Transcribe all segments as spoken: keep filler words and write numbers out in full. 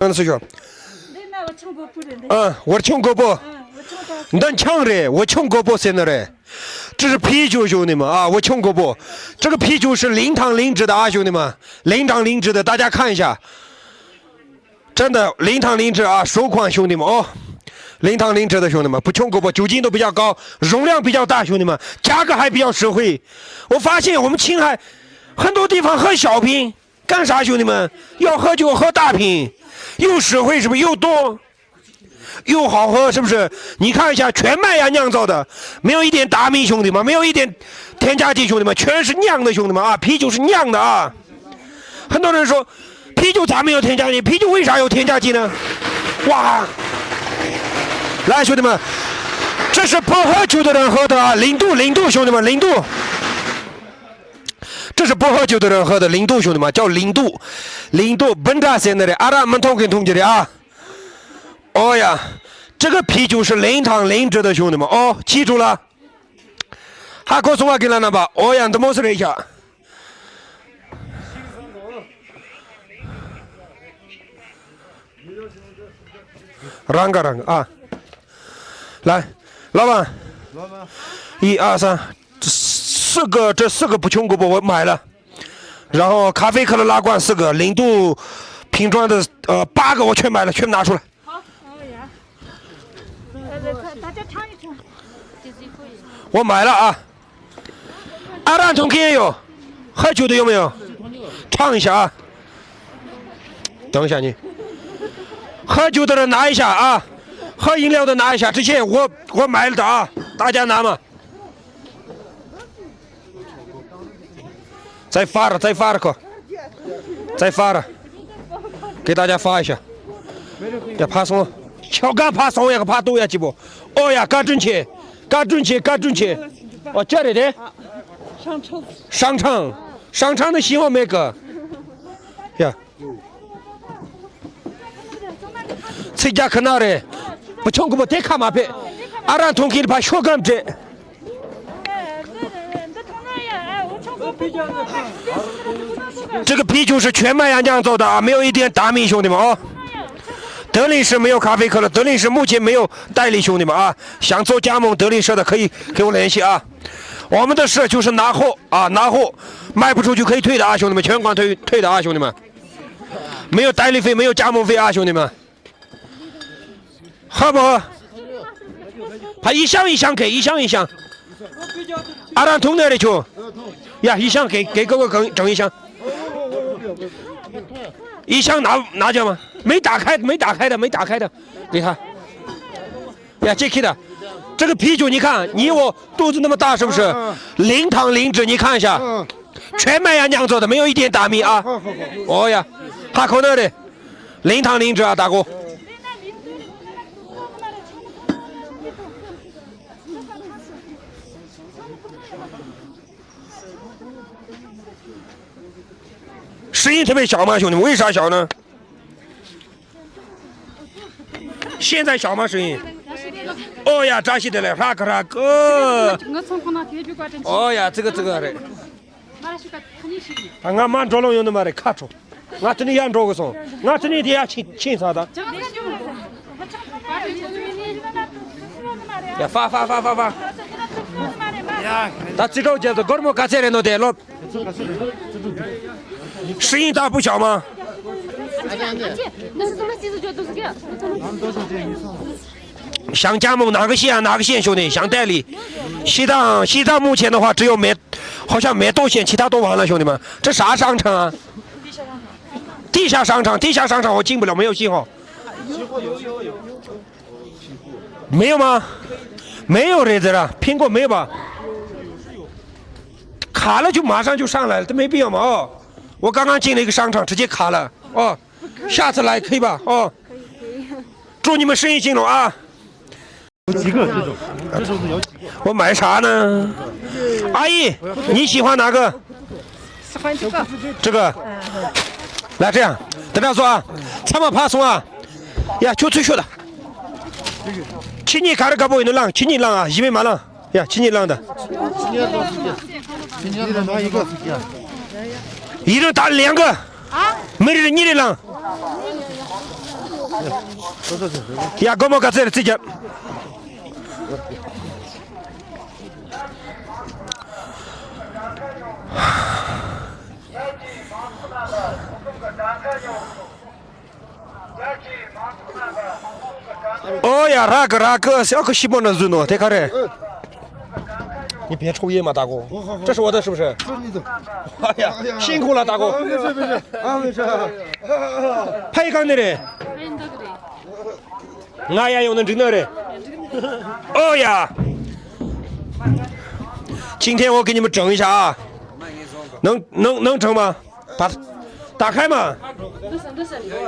ཨ་ནི་སུ་ཞོག་འདི་ན་འུ་ཆུང་གོ་པོ་རེད་འདི། ཨ་འུ་ཆུང་གོ་པོ། ཨ་འུ་ཆུང་གོ་པོ། འདི་ཆང་རེད། 五穷国宝 ཟེར་ནི་རེད། 这是啤酒 ཞུ་ནི་མ། ཨ་五穷国宝། 这个啤酒是零糖零脂的啊，兄弟们，零糖零脂的，大家看一下。真的，零糖零脂啊，手款兄弟们哦，零糖零脂的兄弟们，不穷国宝，酒精度比较高，容量比较大，兄弟们，价格还比较实惠。我发现我们青海很多地方喝小瓶， 干啥，兄弟们？要喝就喝大瓶，又实惠，是不是？又多，又好喝，是不是？你看一下，全麦芽酿造的，没有一点达米，兄弟们，没有一点添加剂，兄弟们，全是酿的，兄弟们啊，啤酒是酿的啊。很多人说，啤酒咋没有添加剂？啤酒为啥有添加剂呢？哇，来，兄弟们，这是不喝酒的人喝的啊，零度，零度，兄弟们，零度。 这是不喝酒的人喝的零度，兄弟们，叫零度。零度，本扎塞那里，阿拉们同跟同学的啊。哦呀，这个啤酒是零糖零脂的，兄弟们，哦，记住了。还告诉我给了那吧，哦呀，怎么是这下？让个让个啊，来，老板，一二三，这四个，这四个不穷不不，我买了。 然后咖啡可乐拉罐四个，零度瓶装的呃八个我全买了，全拿出来。好，哎呀，呃，大家尝一尝。我买了啊。阿让同学有喝酒的有没有？尝一下啊。等一下你，喝酒的人拿一下啊，喝饮料的拿一下。之前我我买了的啊，大家拿嘛。 再发了，再发了，快，再发了，给大家发一下。要发送，敲杆发送呀，发多呀，几步。哦呀，嘎准去，嘎准去，嘎准去。哦，这里的。商场。商场，商场的信号没个。呀。 ཚིག་རྒྱ་ཁ་ན་རེད། བུ་ཆུང་གི་བུ་དེ་ཁ་མ་ཕེ། ཨ་རང་ཐུང་ཁིར་ཕ་ཤོ་གམ་དྲེད། 这个啤酒是全麦芽酿造的啊，没有一点达米，兄弟们啊。德林社没有咖啡可乐，德林社目前没有代理，兄弟们啊。想做加盟德林社的可以给我联系啊。我们的社就是拿货啊，拿货卖不出去可以退的啊，兄弟们，全款退退的啊，兄弟们。 没有代理费，没有加盟费啊，兄弟们。好不好？他一箱一箱给，一箱一箱。阿让通的嘞，就呀，一箱给给哥哥整整一箱。一箱拿拿着吗？没打开，没打开的，没打开的，你看。 呀，这个的，这个啤酒你看，你我肚子那么大是不是？嗯。零糖零脂，你看一下，嗯。全麦芽酿造的，没有一点打米啊。好好好。哦呀，还可能的，零糖零脂啊，大哥。声音特别小嘛，兄弟们，为啥小呢？ 现在小吗？声音？哦呀，扎西的嘞，哈克哈克。我从空那天就挂着。哦呀，这个这个嘞。啊，俺妈着了用的嘛嘞，卡住。俺这里也着个松，俺这里的也清清啥的。呀，发发发发发。他最高就是格尔木卡塞雷诺的了。 声音大不小吗？想加盟哪个县啊？哪个县兄弟？想代理？西藏，西藏目前的话只有美，好像美东县，其他都完了，兄弟们。这啥商场啊？地下商场，地下商场我进不了，没有信号。 没有吗？没有人在这，苹果没有吧？卡了就马上就上来了，都没必要嘛哦。我刚刚进了一个商场，直接卡了哦。下次来可以吧？哦，祝你们生意兴隆啊！有几个这种，这种是有几个？我买啥呢？阿姨，你喜欢哪个？ 喜欢这个。这个，来这样，等着说啊，咱们爬松啊，呀，就最秀的。请你看这个不能浪，请你浪啊，因为嘛浪，呀，请你浪的。一人打两个，啊？每人一人浪。ཡ། སྒོར་མོ་ག་ཚད་རེད། རྩིས་རྒྱབ། ཨོ་ཡ། རག་གི་རག་གི། ཨོ་ཁུ་ཤི་མོ་ན་བཟོས་ནོ་དེ་ག་རེད། 你别抽烟嘛，大哥。这是我的，是不是？这是你的。哎呀，辛苦了，大哥。啊，没事，没事。啊，没事。拍一缸的嘞。哎，你这个嘞。 ང་ཡ་ཡོང་ན་འགྲིག་ནི་རེད། ཨོ་ཡ། 今天我给你们整一下啊。能能能成吗？打打开吗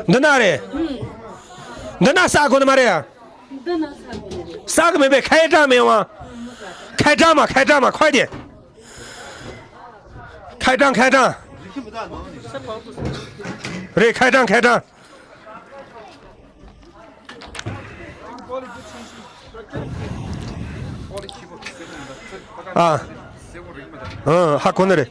？འདི་ན་རེད། འདི་ན་ཟ་དགོས་ནི་མ་རེད་ཡ། ཟ་གི་མེད་པས། 开张没有吗？开张嘛，开张嘛，快点。开张，开张。 རེད། 开张，开张。 ཨ། ཨ། ཧ་གོ་ནི་རེད།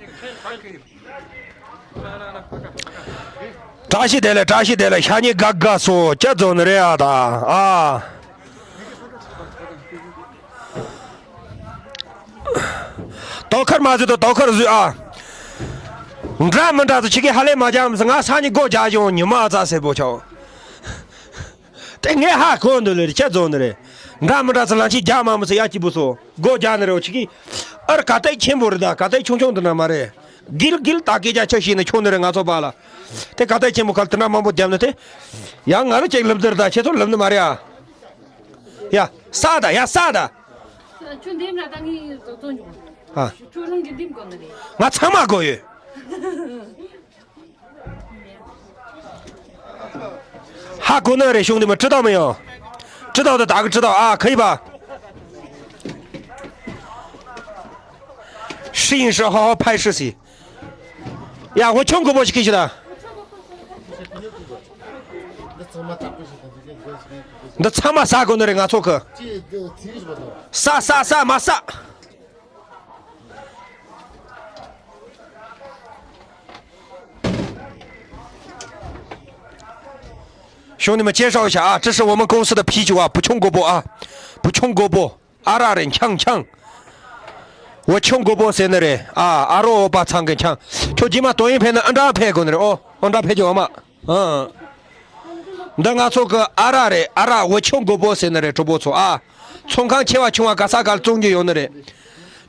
བཀྲ་ཤིས་བདེ་ལེགས། བཀྲ་ཤིས་བདེ་ལེགས། ཤ་ཉེ་དགའ་དགའ་སོ་ཅི་བཟོ་ནི་རེད་ཨ། ད་ཨ། དོ་ཁར་མ་བཟོས་དོ། དོ་ཁར་བཟོས་ཨ། འདྲ་མི་འདྲ་ཚོ་ཁྱེད་ཀྱིས་ཧ་ལས་མ་རྒྱག་མི་སྲིད། ང་སང་ཉིན་སྒོ་རྒྱག་བྱུང་། ཉི་མ་ཙ་སེར་པོ་ཆགས། དེ་ངས་ཧ་གོ་འདུག་ལེ། ཁྱེད་བཟོ་ནི་རེད། འདྲ་མི་འདྲ་ཚོ་ལ་ཁྱེད་རྒྱག་མ་མི་སྲིད། ཡ་སྐྱིད་པོ་སོ། སྒོ་རྒྱག་ནི་རེད། ཁྱེད་ཀྱིས་ཨར་ག་ཏའི་ཆེན་པོ་རེད། ད་ག་ཏའི་ཆུང་ཆུང་འདི་ན་མ་རེད། གིལ་གིལ་ད་སྐད་ཆ་ཆ་ཤེས་ནི་ཆུང་ནི་རེད། ང་ཚོ་པ་ལ་དེ་ག་ཏའི་ཆེན་པོ་གལ་དེ་འདྲ་མང་པོ་རྒྱབ་ནི་དེ། ཡ་ང་རང་ཅིག་ལབ་འདིར་ད་ཁྱེད་ཚོ་ལབ་ནི་མ་རེད་ཨ། ཡ་ས་ད། ཡ་ས་ད། ཁྱོད་འདེམས་ར། ད་ངས་བཙོང་འཇོག་ཨ། ཁྱོད་རང་གིས་འདེམས་དགོས་ནི་རེད། ང་ཚང་མ་དགོས་ཡོད། ཧ་གོ་ནི་རེད། 兄弟们，知道没有？知道的打个知道啊，可以吧？ 试一试，好好拍试试。 ཡ། 我穷狗不是给去的。 འདི་ཚང་མ་ཟ་དགོས་ནི་རེད། ང་ཚོ་གི། ཟ་ཟ་ཟ། མ་ཟ། 兄弟们，介绍一下啊，这是我们公司的啤酒啊，不穷狗不啊，不穷狗不。 ཨ་རག་རེད། འཆང་འཆང་། 我穷狗不 ཟེར་ནི་རེད་ཨ། ཨ་རོགས་ཨོ་པ་ཚང་གི་འཆང་། ཁྱོད་རྗེས་མ་དོན་ཡིན་ཕེབས་ན་ཨ་འདྲ་ཕེབས་དགོས་ནི་རེད། ཨོ་ཨ་འདྲ་ཕེབས་ཀྱི་འོ་མ། ཨ། འདི་ང་ཚོ་གི་ཨ་རག་རེད། ཨ་རག 我穷狗不 ཟེར་ནི་རེད། གྲོགས་པོ་ཚོ་ཨ། ཚོང་ཁང་ཆེ་བ་ཆུང་བ་ག་ས་ག་ལ་བཙོང་རྒྱུ་ཡོད་ནི་རེད།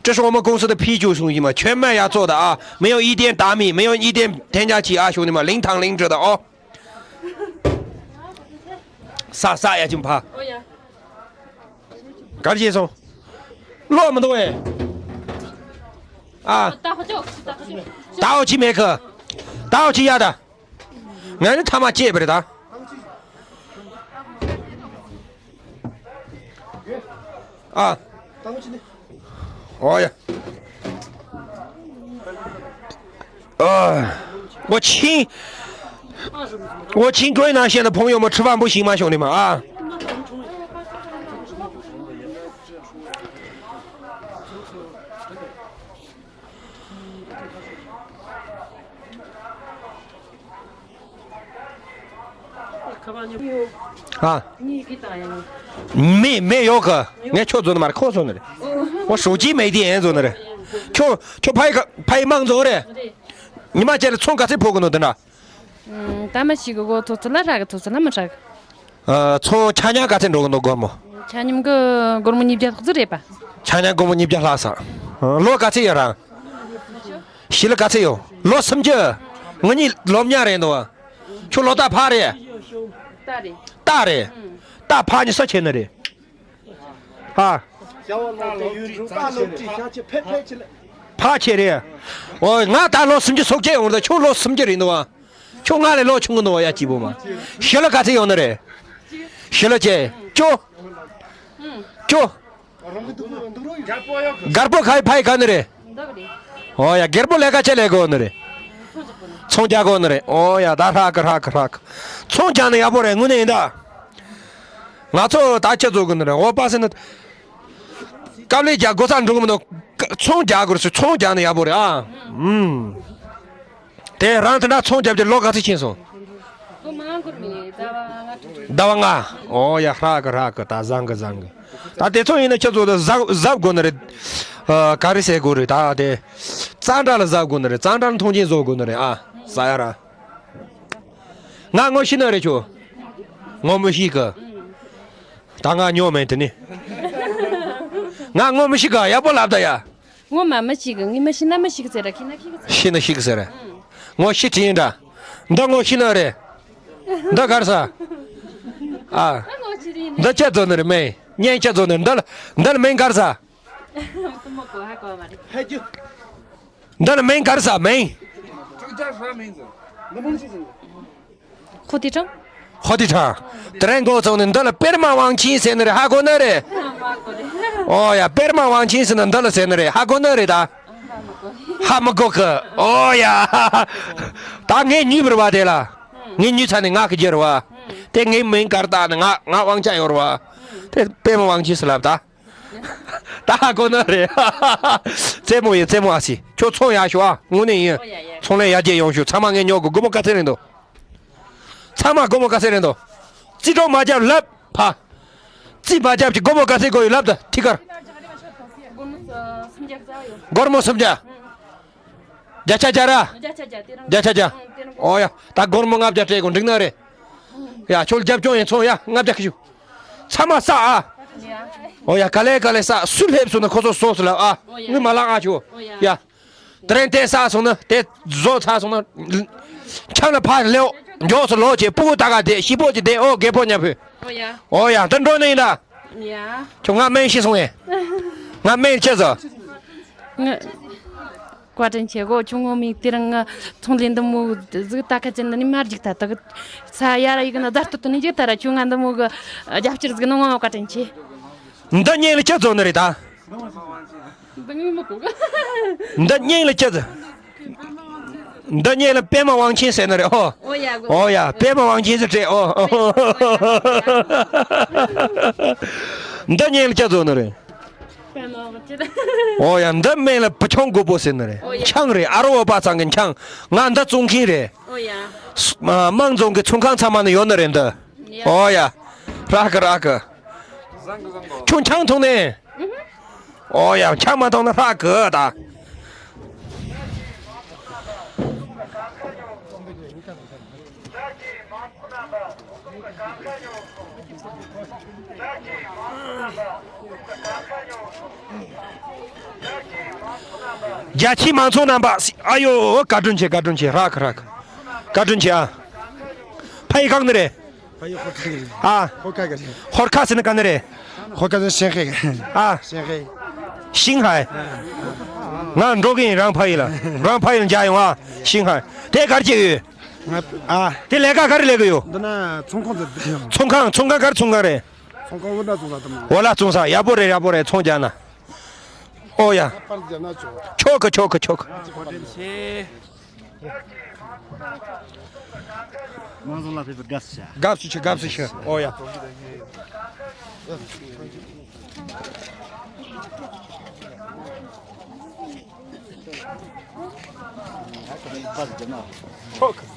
这是我们公司的啤酒兄弟们，全麦芽做的啊，没有一点大米，没有一点添加剂啊，兄弟们，零糖零脂的哦。 ས་ས་ཡ་ཅིམ་ཕ། ཨོ་ཡ། གར་བྱས་སོང་། ལོག་མི་འདུག་ཨེ། ཨ། ད་ཧོ་ཅོ། ད་ཧོ་ཅོ། ད་ཧོ་ཅི་མེད་གི། ད་ཧོ་ཅི་ཡ་ད། ང་ནི་ཐ་མ་སྐྱེས་པ་རེད་ད། ཨ། ཨོ་ཡ། ཨ། 我请，我请各位南线的朋友们吃饭不行吗，兄弟们啊？ ཨ། མེད་མེད་ཡོད་གི། ངས་ཁྱོད་བཟོ་ནི་མ་རེད། ཁོ་བཟོ་ནི་རེད། 我手机没电 བཟོ་ནི་རེད། ཁྱོད་ཁྱོད་ཕ་ཡི་ཕ་ཡི་མང་བཟོ་རེད། ཉི་མ་བརྒྱད་ལ་ཚོང་ག་ཚད་ཕོག་གི་ནོ་དེ་འདྲ། ད་མ་ཞིག་གི་གོ་ཐོག་ཚོ་ལ་རག་གི། ཐོག་ཚོ་ལ་མི་རག་གི། ཚོང་ཆ་མཉམ་ག་ཚད་འགྲོ་གི་འདུག་སྒོར་མོ། ཆ་མཉམ་གི་སྒོར་མོ་ཉིས་བརྒྱ་ལྷག་ཙམ་རེད་པ། ཆ་མཉམ་སྒོར་མོ་ཉིས་བརྒྱ་ལྷག་ཙམ། ལོ་ག་ཚད་ཡོད་རང་། ཞི་ལི་ག་ཚད་ཡོད། ལོ་སུམ་ཅུ། ང་གཉིས་ལོ་མཉམ་རེད་འདུག་ཁྱོད་ལོ་རྟགས་ཕག་རེད། རྟགས་རེད། རྟགས་རེད། རྟགས་ཕག་གཉིས་སུ་ཆེ་ནི་རེད། ཧ། ཕག་ཆེ་རེད། ཨོ་ང་ད་ལོ་སུམ་ཅུ་སོ་བརྒྱད་ཡོང་རེད། ཁྱོད་ལོ་སུམ་ཅུ་རེད་འདུག་བ། ཁྱོད་ང་ལས་ལོ་ཆུང་གི་འདུག་བ། ཡ་སྐྱིད་པོ་མ། ཞི་ལི་ག་ཚད་ཡོང་ནི་རེད། ཞི་ལི་ཅེ། ཅོ། ཅོ། རྒད་པོ་ཁ་ཡི་ཕ་ཡི་ག་ནི་རེད། ཨོ་ཡ། རྒད་པོ་ལས་ཀ་ཅི་ལས་གོ་ནི་རེད། ཚོང་རྒྱག་གོ་ནི་རེད། ཨོ་ཡ། ད་ཧྲ་གི་ཧྲ་གི་ཧྲ་གི། ཚོང་རྒྱག་ནི་ཡག་པོ་རེད། དངོས་གནས་ཡིན་ད། ང་ཚོ་ད་ཁྱེད་ཚོ་གི་ནི་རེད། འོ་པ་སེ་ནི། དཀའ་ལས་རྒྱག་དགོས་ས་འགྲོ་གི་མི་འདུག་ཚོང་རྒྱག་དགོས་རེད། ཚོང་རྒྱག་ནི་ཡག་པོ་རེད་ཨ། ཨུམ། དེ་རང་དེ་འདྲ་ཚོང་རྒྱབ་ཀྱི་ལོ་ག་ཚོད་ཕྱིན་སོང་། ལོ་མང་འགོར་མི་ ཟླ་བ་ལྔ། ཨོ་ཡ། ཧྲ་གི་ཧྲ་གི། ད་བཟང་གི་བཟང་གི། ད་དེ་ཚོ་ཡིན་ན་ཁྱེད་ཚོ་ད་གཟབ་གཟབ་དགོས་ནི་རེད། ཨ། ག་རེ་ཟེར་དགོས་རེད། ད་དེ་གཙང་སྦྲ་ལ་གཟབ་དགོས་ནི་རེད། གཙང་སྦྲ་ལ་མཐོང་ཆེན་བཟོ་དགོས་ནི་རེད། ཨ། ཟ་ཡ་ར། ང་ངོ་ཤེས་ནི་རེད་ཁྱོད། ངོ་མི་ཤེས་གི། ད་ང་ཉོ་མེད་དེ་ནི། ང་ངོ་མི་ཤེས་གི། ཡག་པོ་ལབ་ད་ཡ། ངོ་མ་མི་ཤེས་གི། ངས་མི་ཤེས་ན་མི་ཤེས་གི་ཟེར་ར། ཤེས་ན་ཤེས་གི་ཟེར། ཤེས་ན་ཤེས་གི་ཟེར། ངོ་ཤེས་དྲིན་འདྲ། འདི་ངོ་ཤེས་ནི་རེད། འདི་གར་ས། ཨ། འདི་ཁྱེད་ཚོ་ནི་རེད། མིང་ངས་ཁྱེད་ཚོ་ནི། འདི་ལ་འདི་ལ་མིང་གར་ས། འདི་ལ་མིང་གར་ས། མིང་། ཧོ་ཏི་ཁྲང་། ཧོ་ཏི་ཁྲང་། དེ་རིང་འགོ་བཙུགས་ནས་འདི་ལ་པད་མ་དབང་ཆེན་ཟེར་ནི་རེད། ཧ་གོ་ནི་རེད། ཨོ་ཡ། པད་མ་དབང་ཆེན་ཟེར་ན་འདི་ལ་ཟེར་ནི་རེད། ཧ་གོ་ནི་རེད་ད། ཧ་མི་གོ་གི། ཨོ་ཡ། ད་ངས་ཉོས་པ་རེད་བ། དེ་ལ་ངས་ཉོས་ཚར་ནས་ང་གི་རྒྱུ་རེད་བ། དེ་ངའི་མིང་གར་བཏགས་ནས་ང་ང་དབང་ཆ་ཡོད་རེད་བ། དེ་པད་མ་དབང་ཆེན་ཟེར་ལབ་ད། ད་ཧ་གོ་ནི་རེད། རྩེད་མོ་ཡིན། རྩེད་མོ། ཨ་སི། ཁྱོད་ཚོང་ཡག་ཤོག་ཨ། དངོས་གནས་ཡིན། ཨོ་ཡ་ཡ། ཚོང་ལས་ཡར་རྒྱས་ཡོང་ཤོག། ཚང་མ་ངས་ཉོ་དགོས། སྒོར་མོ་ག་ཚད་རེད་འདུག། ཚང་མ་སྒོར་མོ་ག་ཚད་རེད་འདུག། རྩིས་སྤྲོད་མ་རྒྱབ་ལབ་ཕ། རྩིས་མ་རྒྱབ་ཀྱི་སྒོར་མོ་ག་ཚད་དགོས་ཡོད་ལབ་ད། ཐིག་ཁར། སྒོར་མོ་སུམ་བརྒྱ་རྩ་ཡོད། སྒོར་མོ་སུམ་བརྒྱ། བརྒྱ་ཆ་བརྒྱ་ར། བརྒྱ་ཆ་བརྒྱ། དེ་རིང་། བརྒྱ་ཆ་བརྒྱ། ཨང་། དེ་རིང་། ཨོ་ཡ། ད་སྒོར་མོ་ལྔ་བརྒྱ་སྤྲད་དགོས། འགྲིག་ནི་རེད། ཡ། ཁྱོད་རྒྱབ་སྐྱོར་ཡིན། ཚོང་ཡ། ལྔ་བརྒྱ་ཁི་ཞུ། ཚང་མ་བསགས་ཨ། ཡ། ཨོ་ཡ། ག་ལེ་ག་ལེ་བསགས། སུ་སླེབས་སོང་ན་ཁོ་ཚོ་སོང་ཟེར་ལབ་ཨ། ཨོ་ཡ། དངུལ་མ་ལག་ཨ་ཆོ། ཨོ་ཡ། ཡ། དེ་རིང་དེ་བསགས་སོང་ན། དེ་བཟོ་ཚར་སོང་ན། ཁྱམས་ལ་ཕར་ལེའོ། མགྱོགས་སུ་ལོག་བྱས། སྤུ་གུ་ད་ག་དེ་ཤི་པོ་ཅིག་དེ། ཨོ། རྒད་པོ་ཉ་ཕུ། ཨོ་ཡ། ཨོ་ཡ། ད་འགྲོ་ནི་ཡིན་ད། ཡ། ཁྱོད་ང་སྨན་ཤི་སོང་ངས། ང་སྨན་ཁྱེད་ཚོ། ང་། བཀའ་དྲིན་ཆེ་གོ། ཁྱོད་ངོ་མ་དེ་རིང་ང་ཚོང་ལས་འདི་མོ་ཟིག་ད་ག་ཅན་ནི་མ་རྒྱུག་ད་ད་གི་ས་ཡ་ར་ཡི་གི་ན་ཟར་ཏུ་ཏུ་ནི་རྒྱུག་ད་ར། ཁྱོད་ང་འདི་མོ་གི་རྒྱབ་སྐྱོར་ཟིག་ནི་ངོ་མ་བཀའ་དྲིན་ཆེ། འདི་སྙིང་ལ་ཁྱེད་ཚོ་ནི་རེད་ད། འདི་ངོ་མ་གོ་གི། འདི་སྙིང་ལ་ཁྱེད་ཚོ། འདི་སྙིང་ལ་པད་མ་དབང་ཆེན་ཟེར་ནི་རེད། ཨོ། ཨོ་ཡ། ཨོ་ཡ། པད་མ་དབང་ཆེན་ཟེར་དྲེ། ཨོ། འདི་སྙིང་ལ་ཁྱེད་ཚོ་ནི་རེད། པད་མ་དབང་ཆེན། ཨོ་ཡ། འདི་སྨན་ལ་བུ་ཆུང་རྒོད་པོ་ཟེར་ནི་རེད། ཨོ་ཡ། ཆང་རེད། ཨ་རོ་བ་ཚང་གི་ཆང་། ང་འདི་བཙོང་མཁན་རེད། ཨོ་ཡ། དམངས་རྫོང་གི་ཚོང་ཁང་ཚང་མ་ནི་ཡོད་ནི་རེད་འདི། ཡ། ཨོ་ཡ། རག་གི་རག་གི། ཁྱོད་ཆང་འཐུང་ནས། ཨོ་ཡ། ཆང་མ་འཐུང་ན་ཧྲག་གི་ད། རྒྱ་ཆེའི་མང་ཚོགས་རྣམ་པ། ཨ་ཡོ། བཀའ་དྲིན་ཆེ། བཀའ་དྲིན་ཆེ། ཧྲག་གི་ཧྲག་གི། བཀའ་དྲིན་ཆེ་ཨ། ཕ་ཡི་གང་ནས་རེད། ཕ་ཡི་ཧོར་ཁ་རེད། ཨ། ཧོར་ཁ་ག་རེད། ཧོར་ཁ་ཟེར་ན་ག་ནས་རེད། ཧོར་ཁ་ཟེར་ན་ཞིན་ཧེ། ཨ། ཞིན་ཧེ། ཞིན་ཧེ། ང་འགྲོ་གི་ཡིན། རང་ཕ་ཡི་ལ། རང་ཕ་ཡི་ལ་མཇལ་ཡོང་ཨ། ཞིན་ཧེ། དེ་ག་རེ་བྱེད་ཀྱི་ཡོད། ང་། ཨ། དེ་ལས་ཀ་ག་རེ་ལས་ཀྱི་ཡོད། འདི་ན་ཚོང་ཁང་ཟེར་དེ་ཡོད། ཚོང་ཁང་། ཚོང་ཁང་ག་རེ་ཚོང་ཁང་རེད། ཚོང་ཁང་འོ་ན་བཙོང་ས་དང་། འོ་ལ་བཙོང་ས། ཡག་པོ་རེད། ཡག་པོ་རེད། ཚོང་རྒྱག་ན། ཨོ་ཡ། པར་རྒྱག་ན་ཆོག་ཆོག་གི། ཆོག་གི། ཆོག་གི། མང་ཚོགས་ལ་ཕེབས་པའི་དགའ་བསུ་ཞུ། དགའ་བསུ་ཞུ། དགའ་བསུ་ཞུ། ཨོ་ཡ། ཆོག་གི། ཁྱོད་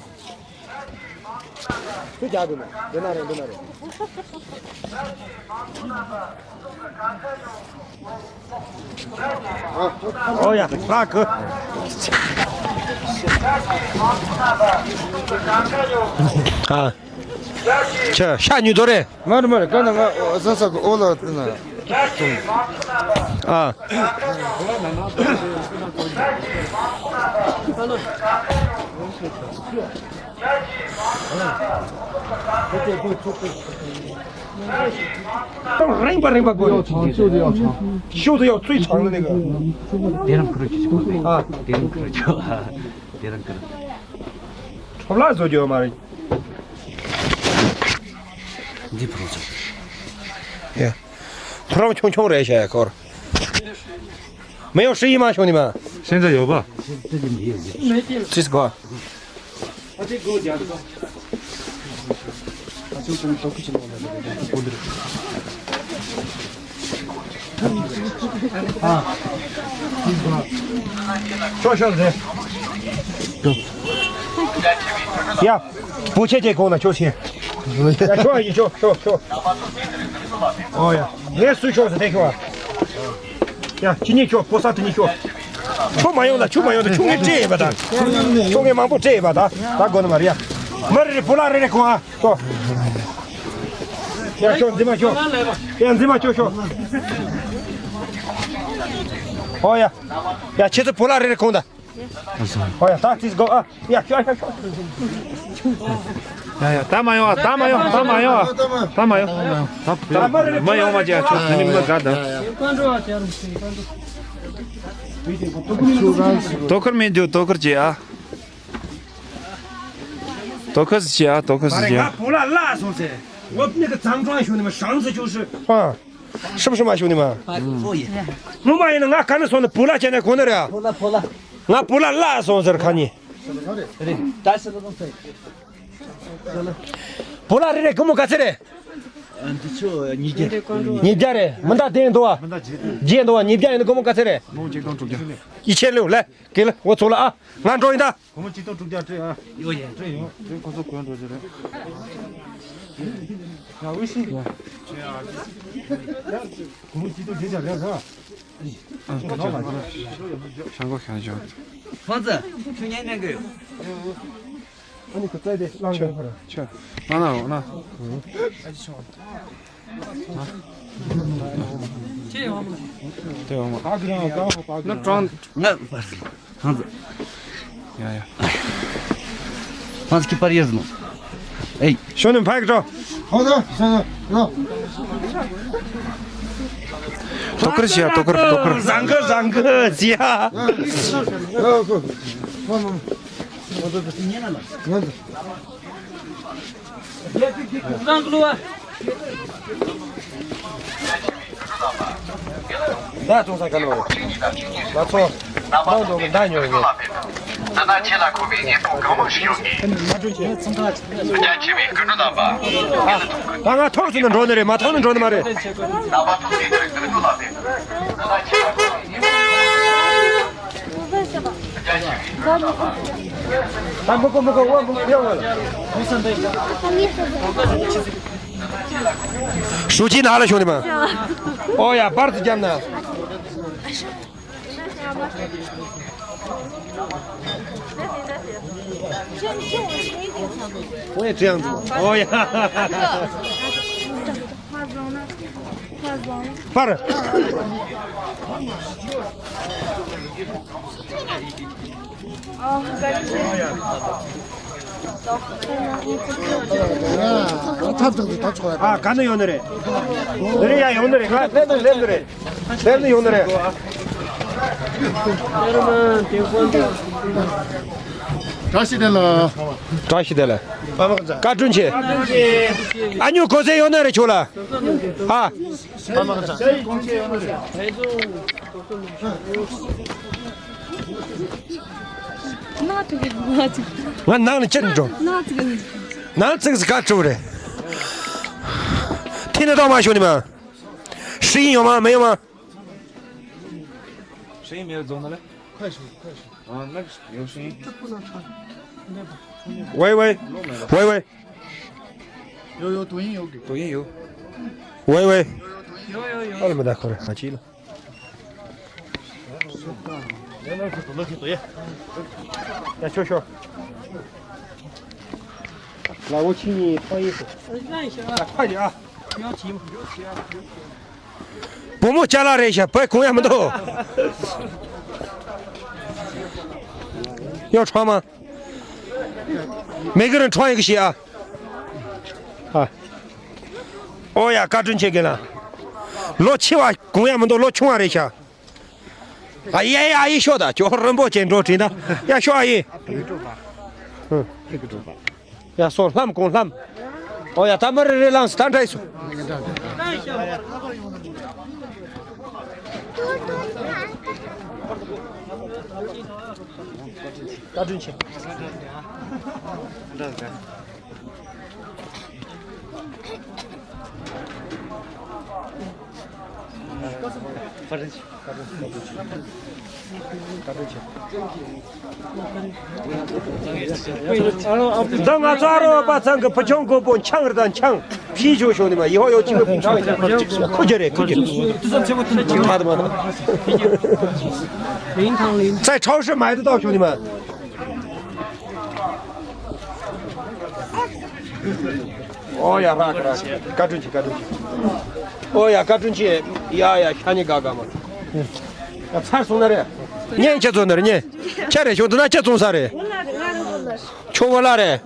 རྒྱག་དགོས་མེད། འདི་ན་རེད། འདི་ན་རེད། ཨོ་ཡ། ལགས་ཀི། ཨ། ཁྱོད་ཤ་ཉོས་དོ་རེད། མ་རེད་མ་རེད། ག་ན་ང་ཨོ་ཟ་ས་གི་ཨོ་ལ་ན། ཨ། རིང་པ་རིང་པ་དགོས། ཤོག་དེ་ཡང་ཚུལ་དྲང་ནི་ག། དེ་རིང་ཁུར་གྱི་ཤོག་དེ། ཨ། དེ་རིང་ཁུར་གྱི། དེ་རིང་ཁུར། ཁྲོམ་ལ་བཟོ་རྒྱུ་མ་རེད། འདི་ཕུ་རོ་ཚོ། ཡ། ཕུ་རོ་ཆུང་ཆུང་རེད་ཤག་ཡ་ཁོར། མི་ཡོང་ཧྲི་ཡི་མ་ཤོང་ནི་མ། སེམས་ཚ་ཡོད་པ། ཙིས་གོ། ཤོག་ཤོག་རེད། ཡ། བུ་ཆེ་ཆེ་གོང་ན་ཤོག་ཆེ། ཡ་ཤོག་ཡིན་ཤོག་ཤོག་ཤོག་ཨོ་ཡ། ངས་སུ་ཤོག་ཟེར་དེ་ཤོག་ཨ། ཡ་ཁྱི་གཉིས་ཤོག་ཕོ་གསར་དེ་གཉིས་ཤོག་ཆུ་མ་ཡོང་ད་ཆུ་མ་ཡོང་ད་ཆུ་ངས་སྤྲད་ཡོད་པ་ད། ཆུ་ངས་མང་པོ་སྤྲད་ཡོད་པ་ད། ད་དགོས་ནི་མ་རེད་ཡ། མ་རེད་རེད་བུ་ལགས་རེད་རེད་ཁོང་ཨ། ཤོག་ཡ་ཤོག་འཛིན་མ་ཤོག་ཡ་འཛིན་མ་ཤོག་ཤོག་ཨོ་ཡ། ཡ་ཁྱེད་ཚོ་བུ་ལགས་རེད་རེད་ཁོང་ད། ཨོ་ཡ་ད་ཏིས་གོ་ཨ། ཡ་ཤོག་ཤོག་ཤོག་ཡ་ཡ་ད་མ་ཡོང་ཨ། ད་མ་ཡོང་ཨ། ད་མ་ཡོང་ཨ། ད་མ་ཡོང་ཨ། ད་མ་ཡོང་མ་བྱེད་ཨ། ཆོག་ད་ནི་མི་དགའ་ད། དོ་ཁུར་མི་འཇུག་དོ་ཁུར་བྱེད་ཨ། དོ་ཁུར་བྱེད་ཨ། དོ་ཁུར་བྱེད་ཨ། བུ་ལ་ལ་སོང་ཚེ། 我那个脏装修的嘛，上次就是。 是不是嘛，兄弟们？我妈呀，那俺看着说那不拉现在过那了。不拉不拉。俺不拉拉松是看你。不拉人家给我们干啥嘞？嗯，这就你家。你家嘞，没大点多啊。没大几点。几点多啊？你家人给我们干啥嘞？一千六，来，给了，我走了啊，俺找你的。 སྒོར་མོ་གཅིག་སྟོང་དྲུག་བརྒྱ་སྤྲད་ཨ། ཡོད་ཡ། སྤྲད་ཡོང་། སྤྲད་ཁོ་ཚོ་གོན་འགྲོ་རྒྱུ་རེད། ཡ་ཝི་ཤི་ཡ། སྒོར་མོ་གཅིག་སྟོང་བརྒྱད་བརྒྱ་རེད་ཨ། ཨ་ཁ་ཆེ་ཁ་ཆེ། ཤང་གོ་ཤང་ཇོ། ཧོན་ཙི། ཆུ་ཉན་ཉན་གི་ཡོད། ཨ་ནི་ཁོ་ཚོ་དེ་ལངས་ཆོ་ཡོང་ཁ་ར། ཆོ། ན་ན་འོ་ན། དེ་ཡོང་མ། དེ་ཡོང་མ། ང་ཀྲང་། ང་། ཧང་ཙི། ཡ་ཡ། ཧང་ཙི་ཁྱི་པར་ཡོད་ཟིན། ཨེ། ཤོ་ནི་ཕ་གི་ཀྲོ། ཧང་ཙི། ཤོ་ནི་ཀྲོ། དོ་ཁུར་བྱེད་ཡ། དོ་ཁུར་དོ་ཁུར། བཟང་གི་བཟང་གི་བྱེད་ཡ། ང་ཚོ། ད་ཚོང་ས་ག་ནོ། ང་ཚོ་ནང་དུ་མདའ་ཉོ་ཡིན། ད་ང་ཐོག་ཚུན་ནས་འགྲོ་ནི་རེད། མ་ཐོག་ནས་འགྲོ་ནི་མ་རེད། ད་མི་གོ་མི་གོ་བ་མི་གོ་ཡོང་བ་ལ། ཧྲུའུ་ཅི་ནང་ལ་ཤོང་ནི་མ། ཨོ་ཡ་པར་དུ་བརྒྱབ་ན། ཨོ་ཡ་དྲི་ཡང་འདུག་ཨོ་ཡ། པར། ཨ་ག་ནས་ཡོང་ནི་རེད། འདི་རེད་ཡ། ཡོང་ནི་རེད། ང་སླེབས་ནི་སླེབས་ནི་རེད། སླེབས་ནི་ཡོང་ནི་རེད། བཀྲ་ཤིས་བདེ་ལེགས། བཀྲ་ཤིས་བདེ་ལེགས། བཀའ་དྲིན་ཆེ། ཨ་ཉུ་གོ་ཚེ་ཡོང་ནི་རེད་ཁྱོད་ལ། ཨ། ང་ནང་ནས་ཅི་འགྲོ། ནང་ཚིག་ག་བྲོ་རེད། ཐེ་ནི་ཏོག་མ་ཤོ་ནི་མ། ཧྲི་ཡིན་ཡོང་མ་མི་ཡོང་མ། ཧྲི་ཡིན་མེད་རྫོང་ན་ལེ། ཁོས་ཤོ་ཁོས་ཤོ། ཨ་ནག་ཡོ་ཧྲི་ཡིན། ཝེ་ཝེ། ཝེ་ཝེ། ཡོ་ཡོ་དོ་ཡིན་ཡོ་གི། དོ་ཡིན་ཡོ། ཝེ་ཝེ། ཡོ་ཡོ་ཡོ། ཨ་ལ་མི་ད་ཁོ་རེ་ཨ་ཅི་ལ། ཡ་ཤོ་ཤོ། ལ་འོ་ཆི་ནི་ཕ་ཡི་སོ། ཕ་ཡི་ཨ། བུ་མོ་ཅ་ལག་རེད་ཤག་བུ་གོན་ཡ་མི་འདུག་ཡོ་ཁྲོ་མ། མེ་གི་རིན་ཁྲོ་ཡི་གི་ཤི་ཨ། ཨ། ཨོ་ཡ་བཀའ་དྲིན་ཆེ་གི་ལ། ལོ་ཆེ་བ་གོན་ཡ་མི་འདུག་ལོ་ཆུང་བ་རེད་ཤག་ཨ་ཡེ་ཨ་ཡེ་ཤོག་ད་ཅོ་རིན་པོ་ཆེ་འགྲོ་དྲིན་ད་ཡ་ཤོག་ཨ་ཡེ། ཡ་སོ་ལྷམ་གོང་ལྷམ། ཨོ་ཡ་ད་མ་རེ་རེ་ལངས་ད་འདྲ་ཡི་སོ། བཀའ་དྲིན་ཆེ། འདི་ང་ཚོ་ཨ་རོགས་པ་ཚང་གི་བུ་ཆུང་དགོན་པོ་ཆང་རེད་ད། ཆང་ཕྱིས་བྱུང་བྱུང་ནི་མ། ཡི་ཧོ་ཡོ་ཅི་མི་ཕུང་ཆང་ཡོད། ཁུ་རྒྱུ་རེད། ཁུ་རྒྱུ། ད་དུ་མ་ད། 在超市买得到兄弟们。 ཨོ་ཡ་རག་རག་བཀའ་དྲིན་ཆེ། བཀའ་དྲིན་ཆེ། ཨོ་ཡ་བཀའ་དྲིན་ཆེ། ཡ་ཡ་ཤ་ཉེ་དགའ་དགའ་མ། ཡ་ཚར་སོང་ན་རེད། ཉན་ཁྱེད་ཚོ་ན་རེད། ཉན་ཁྱེད་རེད། ཤོག་འདི་ན་ཁྱེད་ཚོང་ས་རེད། ཁྱོད་བོ་ལ་རེད།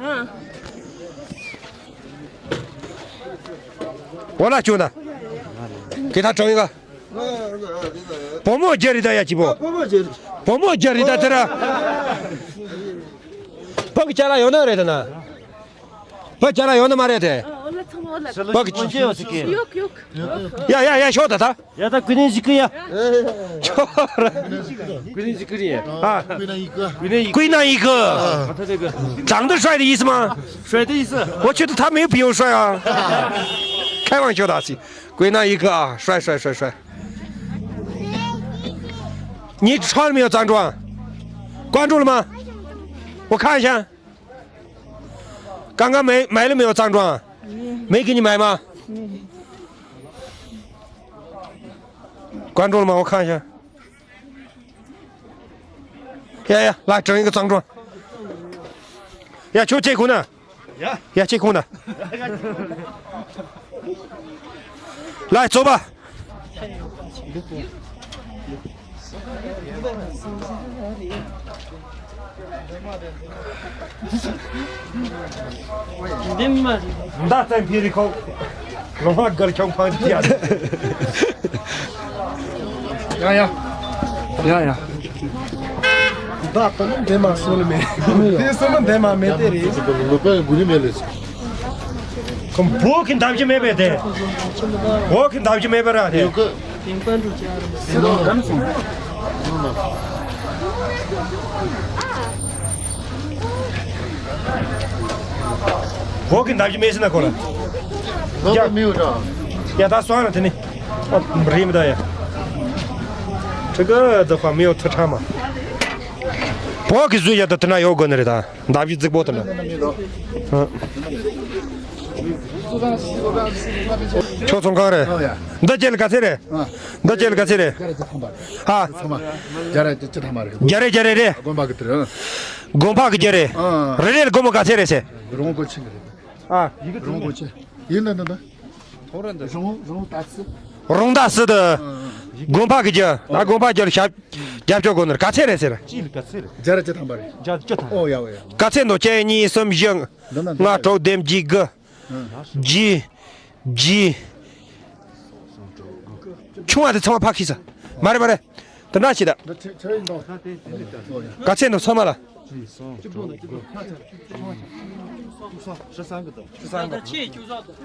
བོ་ལ་ཁྱོད་ད། ཁྱེད་ད་དྲང་ཡིན་ག་བུ་མོ་རྒྱ་རི་ད་ཡ་གཅིག་པོ། བུ་མོ་རྒྱ་རི། བུ་མོ་རྒྱ་རི་ད་དེ་ར། བུ་གི་ཅ་ལག་ཡོད་ན་རེད་ད་ན། བུ་ཅ་ལག་ཡོད་ན་མ་རེད་དེ། བུ་གི་ཅི་ཡོད་སི་ཀི། ཡོད་ཡོད། ཡ་ཡ་ཡ་ཤོག་ད་ད། ཡ་ད་ཀུན་ནས་ཞིག་གི་ཡ། ཁྱོད་ར། ཀུན་ནས་ཞིག་གི་རེད། ཨ། ཀུན་ནས་ཡིག་གི། ཀུན་ནས་ཡིག་གི། ཨ་ད་དེ་གི། 长得帅的意思吗？ 帅的意思。 我觉得他没有比我帅啊。开玩笑的，是。 归那一个啊，帅帅帅帅。你穿了没有，张壮？关注了吗？我看一下。刚刚买，买了没有，张壮？没给你买吗？关注了吗？我看一下。呀呀，来整一个张壮。呀，求借款呢。 ཡ། ཡ་ཁྱེད་ཁོང་ད། ལ་རྩོད་པ། འདི་མ། མདའ་རྩེ་འཕེལ་རི་ཁོག་ལོ་མ་སྒར་ཁྱོང་ཕང་ཅི་ཡ། ཡ་ཡ། ཡ་ཡ། ད་ལྟ་ནི་འདེམ་མ་སོང་ལ་མེད། དེ་སོང་ན་འདེམ་མ་མེད་དེ་རེད། ལོ་པའི་དགུ་རིམ་མེད་ལས། ཁོང་བོད་ཀྱི་འདབ་ཆགས་མེད་པས་དེ། བོད་ཀྱི་འདབ་ཆགས་མེད་པ་ར་དེ། བོད་ཀྱི་འདབ་ཆགས་མེད་ཟེར་ན་ཁོ་ལ། ལོ་པའི་མི་ཡོད་འདྲ། ཡ་ད་སོང་ན་དེ་ནི། རིམ་ད་ཡ། ཁྲི་ག་ད་ཁོ་མི་ཡོད་ཐུ་ཁྲ་མ། བོད་ཀྱི་བཟོས་ཡ་ད་དེ་ན་ཡོད་དགོས་ནི་རེད་ད། འདབ་བཞི་རྫིག་པོ་དེ་ན། ཁྱོད་ཚོང་ཁང་རེད། འདི་ཅེ་ལ་ག་ཚད་རེད། འདི་ཅེ་ལ་ག་ཚད་རེད། ཧ། རྒྱ་རེ་རྒྱ་རེ་རེད། དགོན་པ་གི་རྒྱ་རེ། རེ་རེ་ལ་སྒོར་མོ་ག་ཚད་རེད་ཟེར། རོང་གོ་ཆེ་གི་རེད། ཨ། རོང་གོ་ཆེ། ཡིན་ན་ན་ན། རོང་རོང་ད་སི། རོང་ད་སི་དུ། དགོན་པ་གི་རྒྱ། ད་དགོན་པ་རྒྱ་ལ་ཞབས། རྒྱབ་སྐྱོར་དགོས་ནོར་ག་ཚད་རེད་ཟེར། ཅི་ལ་ག་ཚད་རེད། རྒྱ་ར་ཅི་ཐམ་པ་རེད། རྒྱ་ཅི་ཐམ། ཨོ་ཡ་ཨོ་ཡ། ག་ཚད་འདུག་གཅིག་གཉིས་གསུམ་བཞི། འདི་ན་ལྔ་དྲུག་བདུན་བརྒྱད་དགུ། བརྒྱད། བརྒྱད། ཆུང་བ་དེ་ཚང་མ་ཕ་ཁི་ས། མ་རེད་མ་རེད། དེ་འདྲ་ཞིག་ད། འདི་ཆེ་ཆེ་ཡིན་དོ། ག་ཚད་འདུག་ཚང་མ་ལ།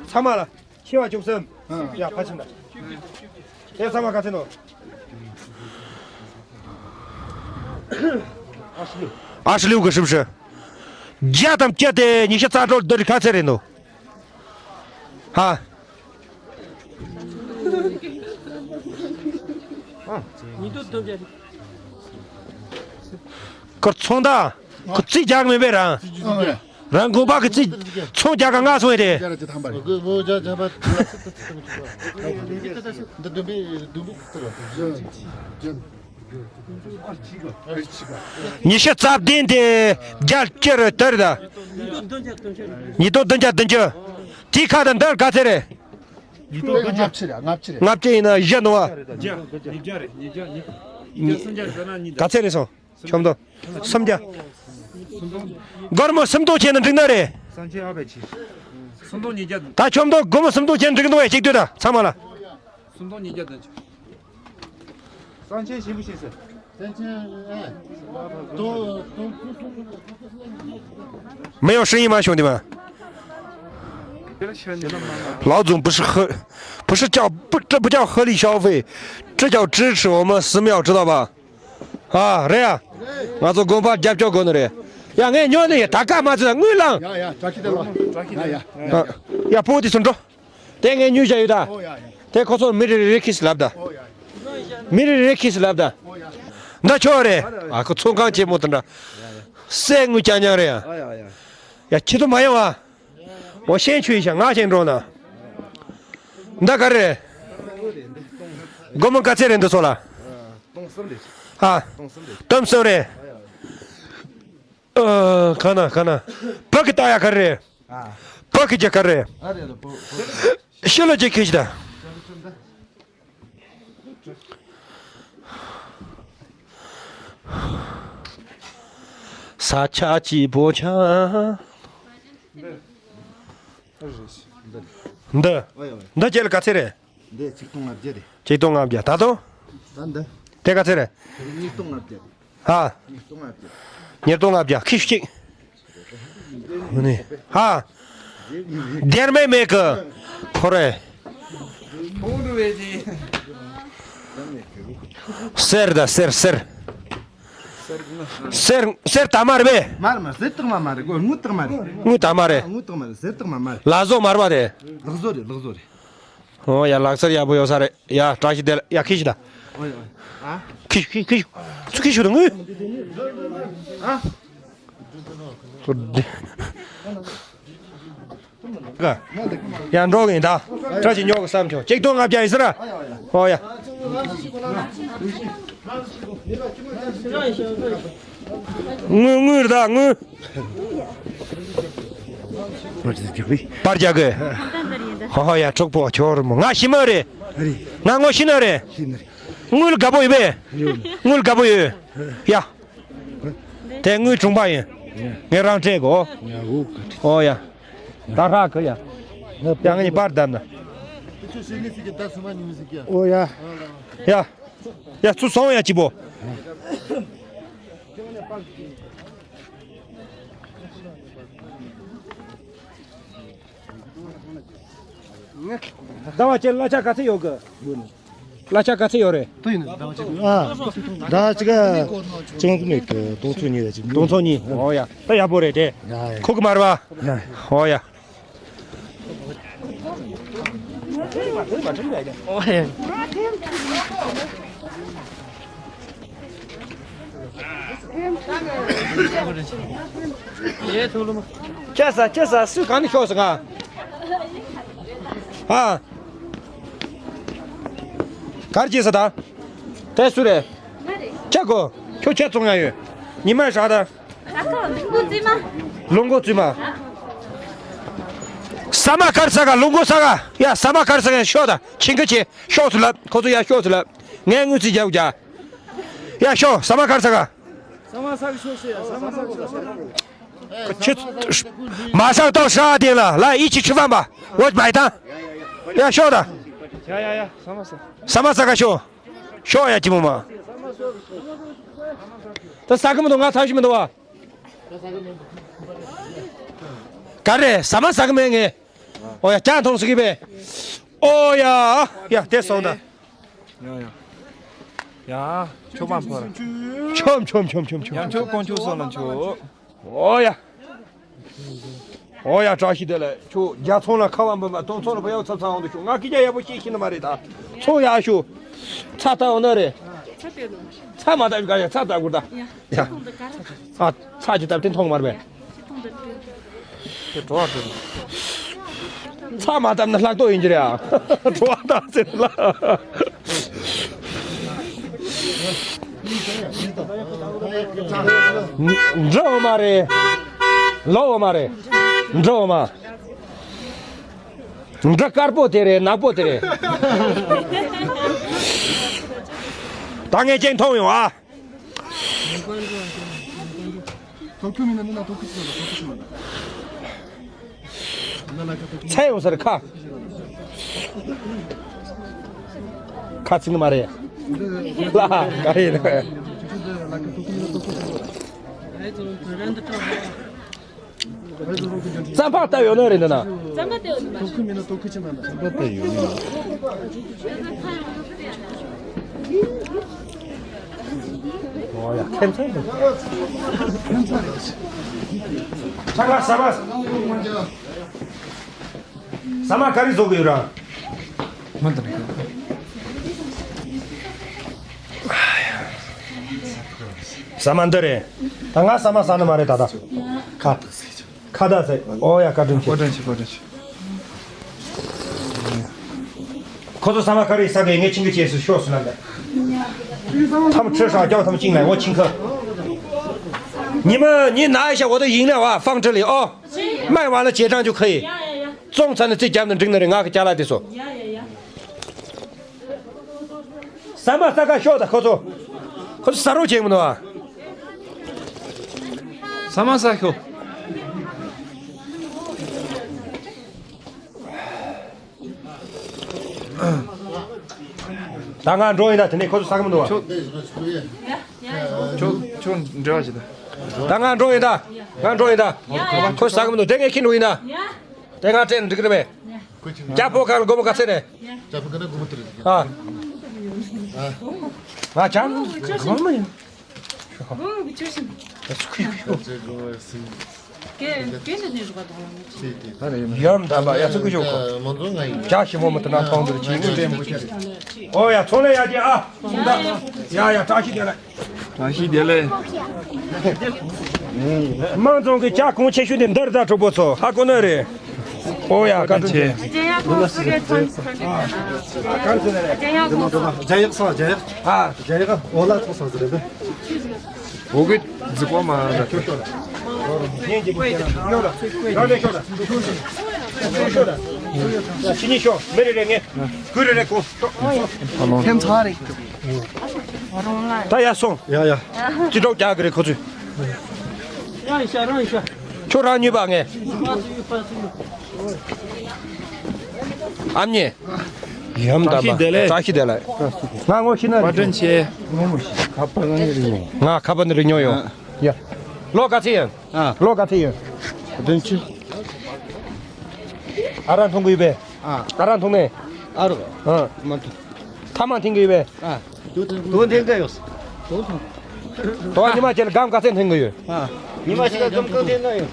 ཚང་མ་ལ། ཆེ་བ་བཅུ་གསུམ། ཡ་ཕ་ཆིན་ད། དེ་ཚང་མ་ག་ཚད་འདུག 二十六个是不是？ བརྒྱ་དང་བརྒྱད་དེ་ཉི་ཤུ་རྩ་དྲུག་འདི་རིགས་ག་ཚད་རེད་འདུག་ཧ། ཁོ་ཚོང་ད། ཁོ་རྩིས་རྒྱག་མེད་པས་རང་། རང་དགོན་པ་གི་རྩིས་ཚོང་རྒྱག་ག་ང་སོང་ཡོད་དེ། འདི་བདུན་པའི་བདུན་པའི་ཁུག་ཏུ། ཉི་ཤུ་རྩ་བདུན་དེ་བརྒྱ་བཅུ་རེད་དེ་རེད་ད། ཉིས་སྟོང་བདུན་བརྒྱ་བདུན་ཅུ། དེའི་ཁ་དང་འདི་ག་ཚད་རེད། ཉིས་སྟོང་བདུན་བརྒྱ། ལྔ་བཅུ་རེད་ལྔ་བཅུ། ལྔ་བཅུ་ཡིན་ན་བཞི་འདུག་བ། བརྒྱ། ཉིས་བརྒྱ་རེད་ཉིས་བརྒྱ་ཉིས། བརྒྱ་སུམ་བརྒྱ་ཟེར་ན་ཉིས་བརྒྱ། ག་ཚད་རེད་སོང་། ཆོམ་དོ། སུམ་བརྒྱ། སྒོར་མོ་སུམ་སྟོང་བྱས་ན་འགྲིག་ན་རེད། སུམ་སྟོང་ཉིས་བརྒྱ། ད་ཆོམ་དོ་སྒོར་མོ་སུམ་སྟོང་བྱས་ན་འགྲིག་འདུག་བས་གཅིག་ལྟོས་ད་ཚང་མ་ལ། སུམ་སྟོང་ཉིས་བརྒྱ་དང་། ཟང་ཆེན་ཞིམ་པོ་ཞིག་ཟེར། ཟང་ཆེན་ཨེ། དོ་དོ། 没有声音吗，兄弟们？老总不是合，不是叫不，这不叫合理消费，这叫支持我们寺庙，知道吧？啊，རེད་ཡ། ང་ཚོ་དགོན་པ་རྒྱབ་སྐྱོར་དགོས་ནི་རེད། ཡ་ངས་ཉོ་ནི་ཡ་ད་ག་མ་ཚོད་དངུལ་ལང་། ཡ་ཡ་དྲ་ཁྱི་དེ་ལ། ཡ་ཡ། ཡ་ཕོ་དེ་ཚོ་འགྲོ། དེ་ངས་ཉོས་བཞག་ཡོད་ད། ཨོ་ཡ་ཡ། དེ་ཁོ་ཚོར་མི་རེ་རེ་རེ་ཁིས་ལབ་ད། ཨོ་ཡ་ མི་རེ་རེ་ཁྱི་སུ་ལབ་ད། འདི་ཆོག་རེད། ཨ་ཁོ་ཚོང་ཁང་ཆེན་མོ་དེ་འདྲ། སྲས་དངུལ་རྐྱང་རྐྱང་རེད་ཡ། ཡ་ཁྱི་དུ་མ་ཡོང་ཨ། འོ་ཤེན་ཆུ་ཡི་ཤ་ང་ཞིག་འགྲོ་ན། འདི་ག་རེད། སྒོར་མོ་ག་ཚད་རེད་འདི་ཚོ་ལ། སྟོང་གསུམ་རེད། ཨ། སྟོང་གསུམ་རེད། སྟོང་གསུམ་རེད། ཨ། ག་ན་ག་ན། བོད་ཀྱི་ལྟ་ཡ་ག་རེད། ཨ། བོད་ཀྱི་རྒྱ་ག་རེད། ཨ་རེད་ལ་བོད་བོད། ཤི་ལ་རྒྱ་ཁྱི་ཞིག་ད། ས་ཆ་གཅིག་པོ་ཆ། འདི། འདི་ཁྱེད་ལ་ག་ཚད་རེད། འདི་ཆིག་སྟོང་ལྔ་བརྒྱ་རེད། ཆིག་སྟོང་ལྔ་བརྒྱ་ད་དུང་། ད་འདི། དེ་ག་ཚད་རེད། ཉིས་སྟོང་ལྔ་བརྒྱ་རེད། ཧ། ཉིས་སྟོང་ལྔ་བརྒྱ། ཉིས་སྟོང་ལྔ་བརྒྱ་ཁྱི་ཞིག་ཧ། སྡེར་མའི་མེད་གི་ཁོ་རེ། གསེར་ད་གསེར་གསེར། གསེར་གསེར་དྭངས་མ་རེད་པས། མ་རེད་མ་རེད། གསེར་དྭངས་མ་མ་རེད་གོ། དངུལ་དྭངས་མ་རེད། དངུལ་དྭངས་མ་རེད། དངུལ་དྭངས་མ་རེད། གསེར་དྭངས་མ་མ་རེད། ལ་བཟོ་མར་བ་རེད། ལག་བཟོ་རེད། ལག་བཟོ་རེད། ཨོ་ཡ་ལག་རྩལ་ཡག་པོ་ཡོད་ས་རེད། ཡ་བཀྲ་ཤིས་བདེ་ལེགས། ཡ་ཁྱི་ཞིག་ད། ཨོ་ཡ་ཨ། ཁྱི་ཁྱི་ཁྱི་ཁྱི་ཁྱི་ཞིག་ད་དངུལ། ཨ། ཡ་འགྲོ་གི་ཡིན་ད། བཀྲ་ཤིས་ཉོ་གི་བསམ་བྱུང་། ཆིག་སྟོང་ལྔ་བརྒྱ་ཡིན་ཟེར་ར། ཨོ་ཡ། དངུལ་དངུལ་རེད་ད་དངུལ། པར་རྒྱག་གི། པར་རྒྱག་གི། ཧོ་ཧོ་ཡ་གྲོགས་པོ་ཁྱོད་རེད་མོ། ང་ཤི་མ་རེད། རེད། ང་ངོ་ཤི་ན་རེད། ཤི་ན་རེད། དངུལ་དགའ་པོ་ཡོད་པས། ཡོད། དངུལ་དགའ་པོ་ཡོད། ཡ། དེ་དངུལ་གྲོང་པ་ཡིན། ཡ། ངས་རང་སྤྲད་གོ། ཡ་འུ་ཀ་ཁྲི། ཨོ་ཡ། ད་ཧྲ་གི་ཡ། ཡ་ང་གཉིས་པར་བསྡམས་ན། ཨོ་ཡ། ཡ། ཡ་ཚུར་སོང་ཡ་གཅིག་པོ། ཟླ་བ་ཁྱེད་གླ་ཆ་ག་ཚད་ཡོད་གི། གླ་ཆ་ག་ཚད་ཡོད་རེད། ཨ། ཟླ་བ་གཅིག་ག་ཅང་མེད་གི། སྟོང་ཚོ་གཉིས་ལ་གཅིག་སྟོང་ཚོ་གཉིས། ཨོ་ཡ། ད་ཡག་པོ་རེད་དེ། ཡ་ཡ། ཁུག་གི་མ་རེད་པ། ཡ། ཨོ་ཡ། ཁྱེད་ས་ཁྱེད་ས་སུས་གང་ནས་ཤོག་ཟེར་ག་ཨ། གར་གྱིས་ས་ད། དེ་སུ་རེད། ཁྱེད་གོ། ཁྱོད་ཁྱེད་བཙོང་ཡ་ཡོད། ཉི་མ་ཧྲག་ད། ལུང་མགོ་བཙུན་མ། ལུང་མགོ་བཙུན་མ། ཟ་མ་དཀར་ས་ག་ལུང་མགོ་ས་ག་ཡ་ཟ་མ་དཀར་ས་ག་ཤོག་ད་ཁྱིང་གི་ཆེ་ཤོག་ཚུ་ལབ། ཁོ་ཚོ་ཡ་ཤོག་ཚུ་ལབ། ངས་དངུལ་རྩིས་རྒྱག་རྒྱ། ཡ་ཤོག་ཟ་མ་དཀར་ས་ག་ཟ་མ་ས་ག་ཤོག་ཤེ་ཡ་ཟ་མ་ས་ག་ཤོག་ཤེ། མ་ས་ག་ཏོག་ཧྲ་དེ་ལ་ལ་ཡི་ཆི་ཆི་ཕམ་པ་འོ་བའི་ཐང་། ཡ་ཤོག་ད། ཡ་ཡ་ཡ་ཟ་མ་ས་ག་ཟ་མ་ས་ག་ཤོག་ཤོག་ཡ་ཅི་མོ་མ། ད་ས་གི་མི་འདུག་ང་ཐབས་ཤི་མི་འདུག་བ། ག་རེ་ཟ་མ་ཟ་གི་མེད་ངས། ཨོ་ཡ་ཀྱང་མཐོང་ཟིག་གི་པས། ཨོ་ཡ་ཡ་དེ་སོང་ད། ཡ་ཡ། ཡ། ཆོག་པ་འཕོ་ར། ཆོམ་ཆོམ་ཆོམ་ཆོམ་ཆོམ། ཡང་ཆོག་དཀོན་མཆོག་སོགས་ལ་མཆོག་ཨོ་ཡ། ཨོ་ཡ་བཀྲ་ཤིས་བདེ་ལེགས། ཁྱོད་རྒྱ་ཚོང་ལ་ཁ་བ་འབུམ་པ་སྟོང་ཚོགས་ལ་བུ་ཡག་ཚབ་ཚ་འོང་དུ་ཤོག་ང་སྐད་ཆ་ཡག་པོ་ཤེས་ཤེས་ནི་མ་རེད་ད། ཚོང་ཡག་ཤོག་ཚ་ལྟ་འོང་ན་རེད། ཚ་མ་ལྟ་ག་ཡ་ཚ་ལྟ་དགོས་ད། ཡ། ཨ་ཚ་ཅི་ལྟ་བསྟན་མཐོང་མར་བས། དེ་བྲོ་བ་དེ། ཚ་མ་ལྟ་ན་ལྷག་ཏོ་ཡིན་གྱི་རེད་ཨ། བྲོ་བ་ད་ཟེར་ལ། འགྲོ་འོ་མ་རེད། ལོ་འོ་མ་རེད། འགྲོ་འོ་མ། འདྲ་དཀར་པོ་དེ་རེད་ནག་པོ་དེ་རེད། ད་ངས་ཅིག་མཐོང་ཡོང་ཨ། ཚད་ཡོང་ས་རེད་ཁ། ཁ་ཚིག་མ་རེད། ལ་ག་རེད། རྩམ་པ་ལྟ་ཡོད་ནི་རེད་འདི་ན། རྩམ་པ་ལྟ་ཡོད་ནི་མ་རེད། རྩམ་པ་ལྟ་ཡོད་ནི་མ་རེད། ཨོ་ཡ་ཁྱད་མཚར་རེད། ཁྱད་མཚར་རེད། ཆ་ག་ས་མ། ས་མ་ག་རེ་བཟོ་གི་ཡོད་ར། མ་འདི་རེད། ཟ་མ་འདི་རེད། ད་ང་ཟ་མ་ཟ་ནི་མ་རེད་ད་ད། ཁ། ཁ་བརྡ་ཟེར། ཨོ་ཡ། བཀའ་དྲིན་ཆེ། བཀའ་དྲིན་ཆེ། བཀའ་དྲིན་ཆེ། ཁོ་ཚོ་ཟ་མ་ག་རེ་ཟ་གི། ངས་ཁྱིམ་གྱི་རྗེས་སུ་ཤོག་ཟེར་ལབ་ནས། 他们吃啥叫他们进来，我请客。你们，你拿一下我的饮料啊，放这里哦。卖完了结账就可以。中餐的这家的真的人啊，给加了的说。 ཟ་མ་ཟ་ག་ཤོག་ད་ཁོ་ཚོ། ཁོ་ཚོ་ཟ་རོགས་བྱེད་མི་འདུག་ཨ། ཟ་མ་ཟ་ཤོག་ད་ང་འགྲོ་ཡིན་ད། དེ་ནས་ཁོ་ཚོ་ཟ་གི་མི་འདུག་ཨ། ཁྱོད་ཁྱོད་ཁྱོད་འབྲེལ་བ་བྱེད་ད། ད་ང་འགྲོ་ཡིན་ད། ང་འགྲོ་ཡིན་ད། ཁོ་ཚོ་ཟ་གི་མི་འདུག་དེ་ངས་ཁྱེར་འགྲོ་ཡིན་ད། དེ་ང་སྤྲད་ན་འགྲིག་གི་རེད་པས། རྒྱ་པོ་གང་སྒོར་མོ་ག་ཚད་རེད། རྒྱ་པོ་གང་སྒོར་མོ་དེ་རེད། ཨ། ང་ཅང་སྒོར་མོ་ཡིན། ཡོམ་དམ་པ་ཡ་ཚུགས་ཀྱི་ཡོད་གོ། ཇ་ཞིམ་པོ་མ་ཐུབ་ན་ཐོང་དུ་ཅི་མི་དྲན་མོ་ཆེ་རེད། ཨོ་ཡ་ཚོང་ལས་ཡ་དེ་ཨ། ཡ་ཡ་བཀྲ་ཤིས་བདེ་ལེགས། བཀྲ་ཤིས་བདེ་ལེགས། དམངས་ཚོང་གི་ཇ་གོང་ཆེ་ཤོས་དེ་འདིར་ད་གྲོགས་པོ་ཚོ་ཧ་གོ་ནི་རེད། ཨོ་ཡ་བཀའ་དྲིན་ཆེ། རྒྱ་ཡག་སོང་རྒྱ་ཡག་ཨ། རྒྱ་ཡག་ཨོ་ལ་ཚོགས་སོང་ཟེར་རེད། འོ་གི་རྫི་པོ་མ་ར་ཐུ་ཤོ་ལ། ཉིན་གྱི་ཉོ་ལ་རང་ལས་ཤོ་ལ། ཤོ་ལ་ཕྱི་ཉིན་ཤོ་མི་རེ་རེ་ངས་གུ་རེ་རེ་གོ། ཐེམ་ཚ་རེད། ད་ཡར་སོང་། ཡ་ཡ། ཅི་གྲོགས་རྒྱག་གི་རེད་ཁོ་ཚོས། རང་ཤ་རང་ཤ། ཁྱོད་རང་ཉོས་པ་ངས། ཨ་མྱེས། ཡམ་ད་བཀྲ་ཤིས་བདེ་ལེགས། བཀྲ་ཤིས་བདེ་ལེགས། ང་ངོ་ཤེས་ན་བཀའ་དྲིན་ཆེ། ང་ངོ་ཤེས། ཁ་པ་ནི་རི་ཉོ། ང་ཁ་པ་ནི་རི་ཉོ་ཡོང་། ཡ། ལོ་ག་ཚད་ཡིན། ཨ། ལོ་ག་ཚད་ཡིན། བདུན་ཅུ། ཨ་ར་འཐུང་གི་ཡོད་པས། ཨ། ཨ་ར་འཐུང་ནས། ཨ་རོ། ཨ། མ་འཐུང་། ཐ་མག་འཐེན་གི་ཡོད་པས། ཨ། དོ་འཐེན་གི་ཡོད། དོ་ཉི་མ་ཁྱེད་ལ་སྒམ་ག་ཚད་འཐེན་གི་ཡོད། ཨ། ཉི་མ་ཁྱེད་ལ་སྒམ་གང་འཐེན་གི་ཡོད།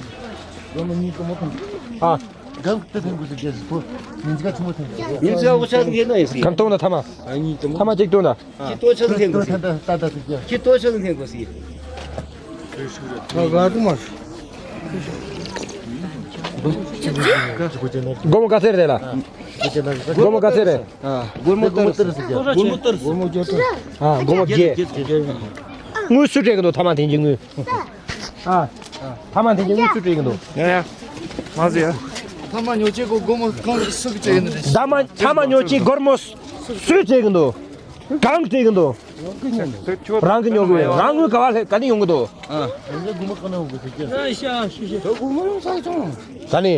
སྒམ་གཉིས་གི་མོ་འཐེན། ཨ། སྒམ་ག་ཚད་འཐེན་གི་ཡོད་ཟེར་གྱི་ཡོད། ཉིན་གཅིག་ག་ཆུ་མོ་འཐེན་གི་ཡོད། ཉིན་གཅིག་ག་འུ་ཆ་འཐེན་གི་ཡོད་ཟེར། སྒམ་སྟོང་དང་ཐ་མག་ཨ་གཉིས་གི་མོ། ཐ་མག་གཅིག་སྟོང་དང་། ཁྱི་ལྟོ་ཆ་ལ་འཐེན་དགོས་ཟེར། ཁྱི་ལྟོ་ཆ་ལ་འཐེན་དགོས་ཟེར། སྒོར་མོ་ག་ཚད་རེད་ལ། སྒོར་མོ་ག་ཚད་རེད། སྒོར་མོ་གཏོར། སྒོར་མོ་གཏོར། ཨ། སྒོར་མོ་བརྒྱད། དངུལ་སུས་སྤྲད་གི་འདུག་ཐ་མག་འཐེན་གྱི་དངུལ། ཨ། ཐ་མག་འཐེན་གྱི་དངུལ་སུས་སྤྲད་གི་འདུག་ཡ་ཡ། མ་ཟེར་ཡ། ཐ་མག་ཉོ་ཆེད་སྒོར་མོ་གང་སུས་སྤྲད་གི་འདུག་ཐ་མག་ཐ་མག་ཉོ་ཆེད་སྒོར་མོ་སུས་སྤྲད་གི་འདུག་གང་སྤྲད་གི་འདུག་རང་གི་ཉོ་གི་ཡོད། རང་ངོས་ག་བ་ལྷེ་ག་ནས་ཡོང་གི་འདུག་ཨ། ད་ནི་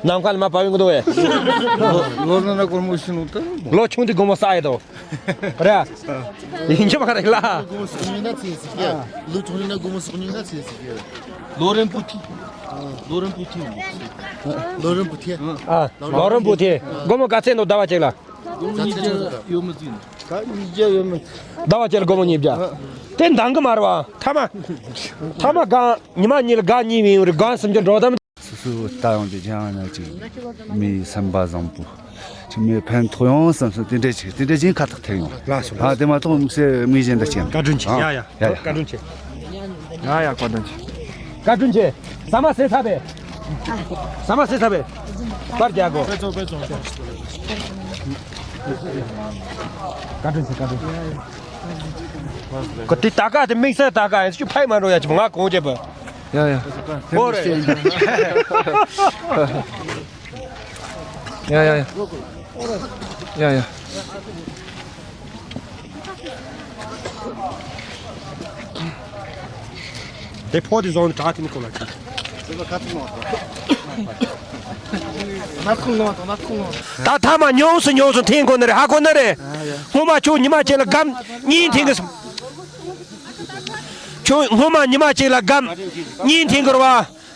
ནམ་མཁའ་ལ་མ་བབས་ཡོང་གི་འདུག་བས། ལོ་ལོ་ན་ན་སྒོར་མོ་ཤི་ནོ་ད། ལོ་ཆུང་དུས་སྒོར་མོ་བསགས་ཡོད་དོ། རེད། ཡིན་གྱི་མ་རེད་ལ། སྒོར་མོ་སོགས་ཉུང་ན་ཚེ་ཟིག་གི། ལོ་ཆུང་ན་སྒོར་མོ་སོགས་ཉུང་ན་ཚེ་ཟིག་གི། ལོ་རིན་པོ་ཐི། ལོ་རིན་པོ་ཐི། ལོ་རིན་པོ་ཐི། ཨ། ལོ་རིན་པོ་ཐི། སྒོར་མོ་ག་ཚད་འདུག་ཟླ་བ་གཅིག་ལ། ཉིས་བརྒྱ་ཡོད་མི་ཟིན། ཉིས་བརྒྱ་ཡོད་མི། ཟླ་བ་གཅིག་ལ་སྒོར་མོ་ཉིས་བརྒྱ། དེ་འདང་གི་མ་རེད་བ། ཐ་མག་ཐ་མག་སྒང་ཉི་མ་གཉིས་ལ་སྒང་གཉིས་མི་ཡོང་རེད། སྒང་སུམ་ཅུ་འགྲོ་དམ། སོ་སོ་ལྟ་ཡོང་དུས་ཀྱང་ན་ཅིག་མིའི་སེམས་པ་བཟང་པོ། ཅིག་མིའི་ཕན་ཐོགས་ཡོང་བསམ་སོང་། དེ་འདྲས་ཅིག་དེ་འདྲས་ཅིག་ཁ་ཐག་ཐེག་ཡོང་། ལགས་སོ། ཨ། དེ་མ་གཏོགས་མི་སེ་མི་གཞན་དང་ཅིག་བཀའ་དྲིན་ཆེ། ཡ་ཡ། ཡ་ཡ། བཀའ་དྲིན་ཆེ། ཡ་ཡ། བཀའ་དྲིན་ཆེ། བཀའ་དྲིན་ཆེ། ཟ་མ་ཟས་ཚར་བས། ཟ་མ་ཟས་ཚར་བས། པར་རྒྱག་གོ། དཔེ་ཚོགས་དཔེ་ཚོགས། བཀའ་དྲིན་ཆེ། བཀའ་དྲིན་ཆེ། ཁོ་དེ་ད་ག་དེ་དམིགས་བསལ་ད་ག་ཡིན་ཅུ་ཕའི་མ་འགྲོ་ཡ་ཅི་ང་གོང་རྒྱབ་པ། ཡ་ཡ། ཨོ་རེད། ཡ་ཡ་ཡ། ཡ་ཡ། དེ་ཕོ་དེ་བཟུང་དྲག་དེ་ནི་ཁོ་ལ་ཁ། ད་ཐ་མག་ཉུང་སུ་ཉུང་སུ་འཐེན་དགོས་ནི་རེད། ཧ་གོ་ནི་རེད། སྔོན་མ་ཁྱོད་ཉི་མ་གཅིག་ལ་སྒམ་གཉིས་འཐེན་གི། ཁྱོད་སྔོན་མ་ཉི་མ་གཅིག་ལ་སྒམ་གཉིས་འཐེན་གི་རེད་བ།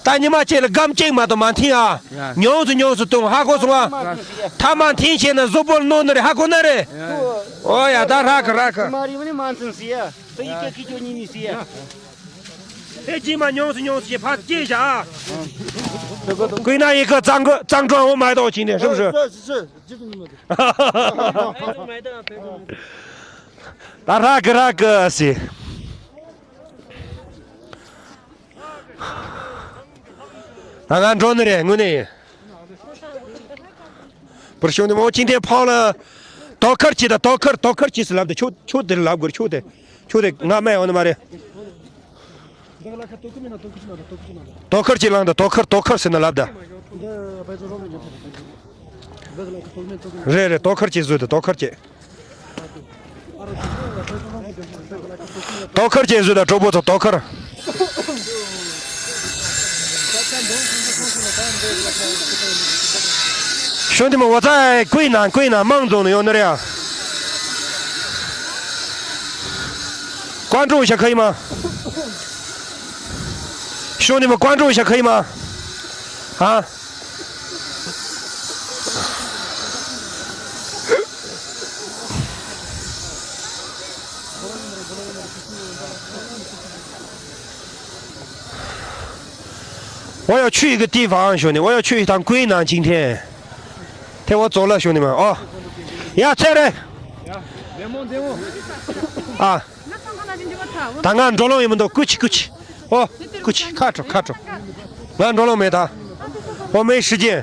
ད་ཉི་མ་གཅིག་ལ་སྒམ་གཅིག་མ་གཏོགས་མ་འཐེན་ཨ། ཡ། ཉུང་སུ་ཉུང་སུ་གཏོང་། ཧ་གོ་སོང་ཨ། ཐ་མག་འཐེན་ཤེས་ན་གཟུགས་པོར་གནོད་ནི་རེད། ཧ་གོ་ནི་རེད། ཨོ་ཡ། ད་རག་གི་རག་གི། མ་རི་མ་ནི་མ་ཚང་ཟེར་ཡ། ད་ཡི་གེ་ཁི་ཅོ་གཉིས་ནི་ཟེར་ཡ། དེ་རྗེས་མ་ཉུང་སུ་ཉུང་སུ་ཞེས་ཕར་སྐྱེལ་བཞག་ཨ། ཀུན་ན་ཡི་གེ་གཙང་གཙང་གྲོང་འོ་མ་དོ་ཕྱིན་ནས་ཧྲུབ་ཧྲུབ། ད་རག་གི་རག་གི་ཟེར། ད་ང་འགྲོ་ནི་རེད། དངོས་གནས་ཡིན། པར་ཤོང་ནི་མོ་ཅིན་ཐེ་ཕའོ་ལ། དོ་ཁར་གྱིས་དང་དོ་ཁར་དོ་ཁར་གྱིས་སུ་ལབ་དེ་ཁྱོད་ཁྱོད་དེར་ལབ་དགོས། ཁྱོད་དེ་ཁྱོད་དེ་ང་སྨྲས་ཡོང་ནི་མ་རེད། དོ་ཁར་གྱིས་ལངས་དང་དོ་ཁར་དོ་ཁར་ཟེར་ན་ལབ་ད། རེད་རེད། དོ་ཁར་གྱིས་བཟོས་དང་དོ་ཁར་གྱིས། དོ་ཁར་གྱིས་བཟོས་དང་གྲོགས་པོ་ཚོ་དོ་ཁར། ཤོ་འདི་མ་འོ་ཙ་ཀུའི་ནང་ཀུའི་ནང་མང་རྫོང་ནས་ཡོང་ནི་རེད་ཡ། ཀོན་ཀྲུང་ཤ་ཁ་ཡི་མ། ཤོ་འདི་མ་ཀོན་ཀྲུང་ཤ་ཁ་ཡི་མ། ཨ། 我要去一个地方兄弟，我要去一趟桂南今天。听我走了兄弟们哦。ཡ་ཚེ་རེད། ཨ། ད་ང་འགྲོ་ལོང་ཡིན་མི་འདུག་ཀུ་ཆི་ཀུ་ཆི། ཨོ། ཀུ་ཆི་ཁ་དྲོ་ཁ་དྲོ། ང་འགྲོ་ལོང་མེད་ད། ཨོ་མེད་时间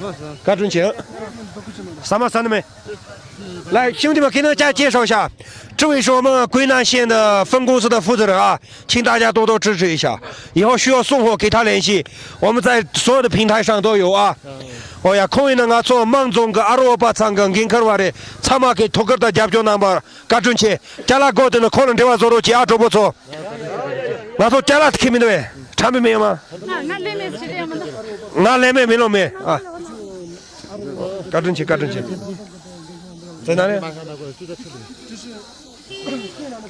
། བཀའ་དྲིན་ཆེ། ཟ་མ་ཟ་ནི་མེད། 来，兄弟们，给大家介绍一下，这位是我们桂南县的分公司的负责人啊，请大家多多支持一下。以后需要送货，给他联系，我们在所有的平台上都有啊。哦呀，ཁོང་ཡིན་ན་ང་ཚོ་མང་རྫོང་གི་ཨ་རོ་པ་ཚང་གི་འགན་འཁུར་བ་རེད། ཚང་མ་གི་ཐུགས་ཁུར་དང་རྒྱབ་སྐྱོར་གནང་བར་བཀའ་དྲིན་ཆེ། ཅ་ལག་དགོས་དོན་ན་ཁོང་ལ་འབྲེལ་བ་བཟོ་རོགས་གྱིས་ཨ། གྲོགས་པོ་ཚོ། ང་ཚོ་ཅ་ལག་ཁྱེར་མི་འདུག་བས། ཁྲམ་མི་མི་ཡོང་མ། ང་ང་ལས་མེད་ཟེར་ཡ་མི་འདུག་ང་ལས་མེད་མི་ལོ་མེད་ཨ། བཀའ་དྲིན་ཆེ་བཀའ་དྲིན་ཆེ། ཟེར་ན་ནི།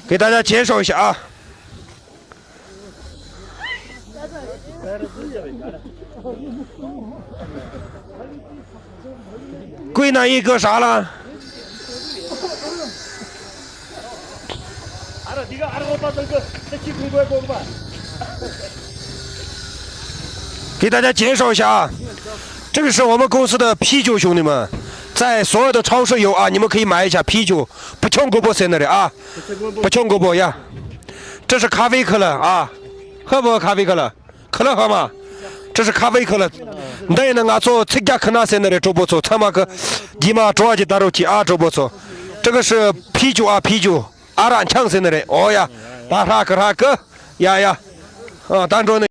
给大家介绍一下啊。 桂南一哥啥了？ 给大家介绍一下啊，这个是我们公司的啤酒，兄弟们，在所有的超市有啊，你们可以买一下啤酒，不穷不不塞那里啊，不穷不不呀。这是咖啡可乐啊，喝不喝咖啡可乐？可乐喝吗？这是咖啡可乐。འདི་ཡིན་ན་ང་ཚོ་ཚིག་རྒྱག་ཁི་ན་ཟེར་ནི་རེད། གྲོགས་པོ་ཚོ་ཚང་མ་གི་རྗེས་མ་བྲོ་བ་ཅིག་ད་རོགས་གྱིས་ཨ། གྲོགས་པོ་ཚོ། 这个是啤酒啊，啤酒。 ཨ་རག་འཆང་ཟེར་ནི་རེད། ཨོ་ཡ། ད་ཧྲ་གི་ཧྲ་གི། ཡ་ཡ། ཨ། ད་འགྲོ་ནི།